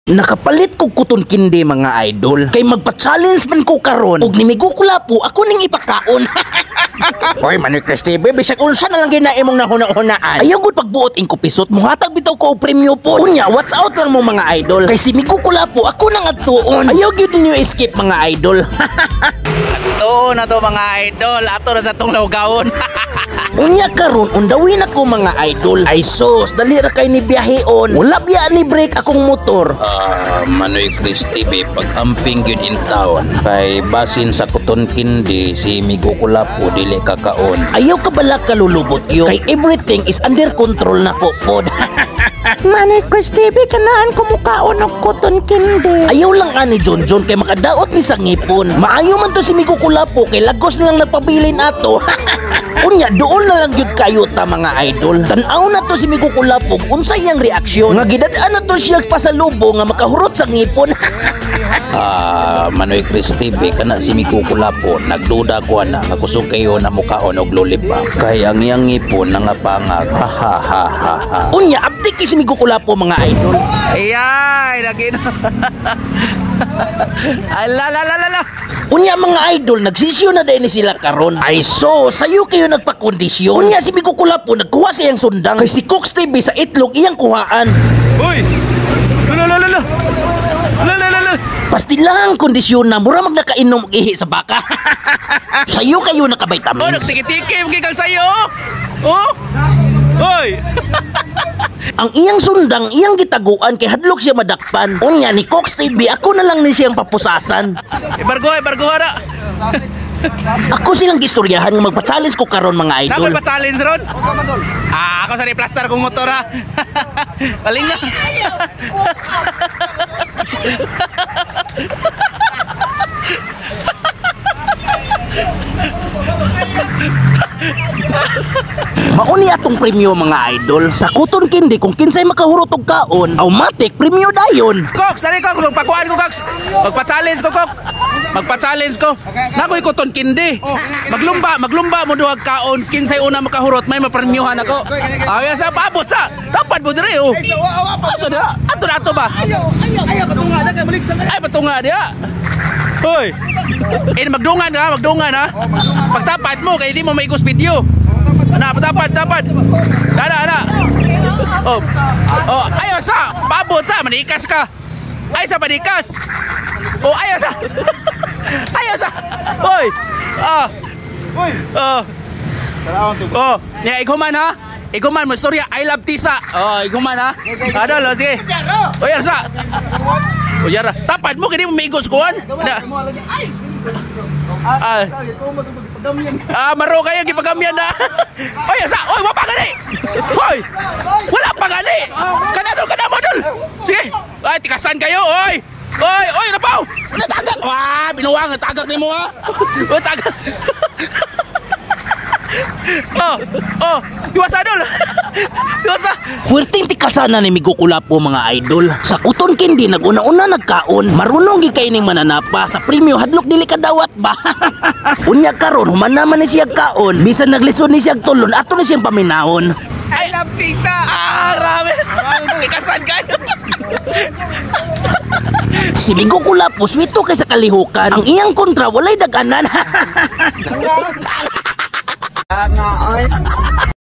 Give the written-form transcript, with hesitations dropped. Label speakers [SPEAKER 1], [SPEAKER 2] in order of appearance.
[SPEAKER 1] Nakapalit kog cotton candy, mga idol. Kay magpa-challenge man ko karon ug ni Migo Kulapo ako ning ipakaon. Oy, Manoy Chris TV, bisag unsa na lang gina imong nahuna-hunaan. Ayaw gud pagbuot ing kupisot, muhatag bitaw ko og premyo po. Unya, watch out lang mo, mga idol. Kay si Migo Kulapo ako nang adtuon. Ayaw gyud ninyo skip, mga idol.
[SPEAKER 2] Ato na to, mga idol. Ato na sa tong lawgawon.
[SPEAKER 1] Unya karon undawin ako, mga idol. Ay sus, dali ra kay ni biyaheon. Wala biya ni brake akong motor.
[SPEAKER 3] Ah, Manoy Chris TV, pag-amping gyud in town. Kay basin sa cotton candy, si Migo Kulapo dili kakaon.
[SPEAKER 1] Ayaw ka bala kalulubot yo. Kay everything is under control na ko pod.
[SPEAKER 4] Manoy Chris TV, kanaan kumukaon og cotton candy.
[SPEAKER 1] Ayaw lang ani John John kay makadaot ni sa ngipon. Maayo man to si Migo Kulapo kay lagos na lang nagpabilin ato. Unya doon na lang gyud kayo ta, mga idol. Tan-aw na to si Migo Kulapo unsa iyang reaksyon. Nga gidad-an na to siya pasalubong nga makahurot sa ngipon.
[SPEAKER 3] Ah, Manoy Chris TV, kana si Migo Kulapo, nagduda ko ana nga kusog kayo na mukaon og lollipop. Kay ang iyang ngipon nangapangag. Ha ha ha ha ha.
[SPEAKER 1] Unya abtik kay si Migo Kulapo, mga idol.
[SPEAKER 2] Ayay, lagi na. Ala la la la la.
[SPEAKER 1] Unya, mga idol, nagsisyo na din ni sila karon. Ay so, sayo kayo nagpakondisyon. Unya si Migo Kulapo nagkuha sa iyang sundang. Kay si Cooks TV sa itlog iyang kuhaan.
[SPEAKER 2] Uy. Lo lo lo lo. Lo lo lo lo.
[SPEAKER 1] Pastilang kondisyon na mura mag nakainom og ihi sa baka. Sayo kayo
[SPEAKER 2] Oh,
[SPEAKER 1] nakavitamins.
[SPEAKER 2] nagtiki-tiki kang sayo. Oh. Oy.
[SPEAKER 1] Ang iyang sundang iyang gitaguan kay hadlok siya madakpan. Unya ni Cox TV ako na lang ni siyang papusasan.
[SPEAKER 2] Ibargo, ibargo ra.
[SPEAKER 1] Ako silang gistoryahan nga magpa-challenge ko karon, mga idol.
[SPEAKER 2] Nakoy pa-challenge ron. Ah, ako sa plaster kong motor ha. Paling na.
[SPEAKER 1] Mauni atong premyo, mga idol. Sa cotton candy kung kinsay makahurot og kaon, automatic premyo dayon.
[SPEAKER 2] Cox, dali Cox, magpakuan ko Cox. Magpa-challenge ko Cox. Magpa-challenge ko. Nakoy cotton candy. Maglumba, maglumba mo duhag kaon kinsay una makahurot may mapremyohan ako. Ay sa paabot sa. Tapad mo dire oh. Asa dira? Ato na ato ba? Ay patunga diha. Hoy. Eh magdungan ka, magdungan ha. Pagtapad mo kay di mo maigos video. Ana, tapad, tapad. Ana, ana. Oh. Oh, ayo sa, paabot sa, manikas ka. Ay sa panikas. Oh, ayo sa. Ayo sa. Hoy. Ah.
[SPEAKER 5] Uy!
[SPEAKER 2] Oh. Oh, nya iguman ha. Iguman mo istorya I love Tisa. Oh, iguman ha. Ano, lo sige. Oh, yar sa. Oh, yara. Tapad mo kini mo maigos kuan. Na. Ah. Ah, maro kayo gipagamyan na. Oy, asa? Oy, wa pa gani. Hoy. Wala pa gani. Kana dol, kana mo dol. Sige. Ay, tikasan kayo, oy. Oy, oy, napaw. Natagak. Wah, binuwang natagak nimo ha. Oh, tagak. Oh, oh, tiwasa dol. Tiwasa.
[SPEAKER 1] Puwerteng tikasana ni Migo Kulapo, mga idol. Sa cotton candy naguna-una nagkaon. Marunong gi kay ning mananapa sa premyo hadlok dili kadawat ba. Unya karon human naman ni siya kaon. Bisan naglisod ni siya tulon ato ni siyang paminahon.
[SPEAKER 2] I love tita. Ah, grabe. Tikasan kayo.
[SPEAKER 1] Si Migo Kulapo swito kay sa kalihukan. Ang iyang kontra walay daganan.
[SPEAKER 5] Nga ay.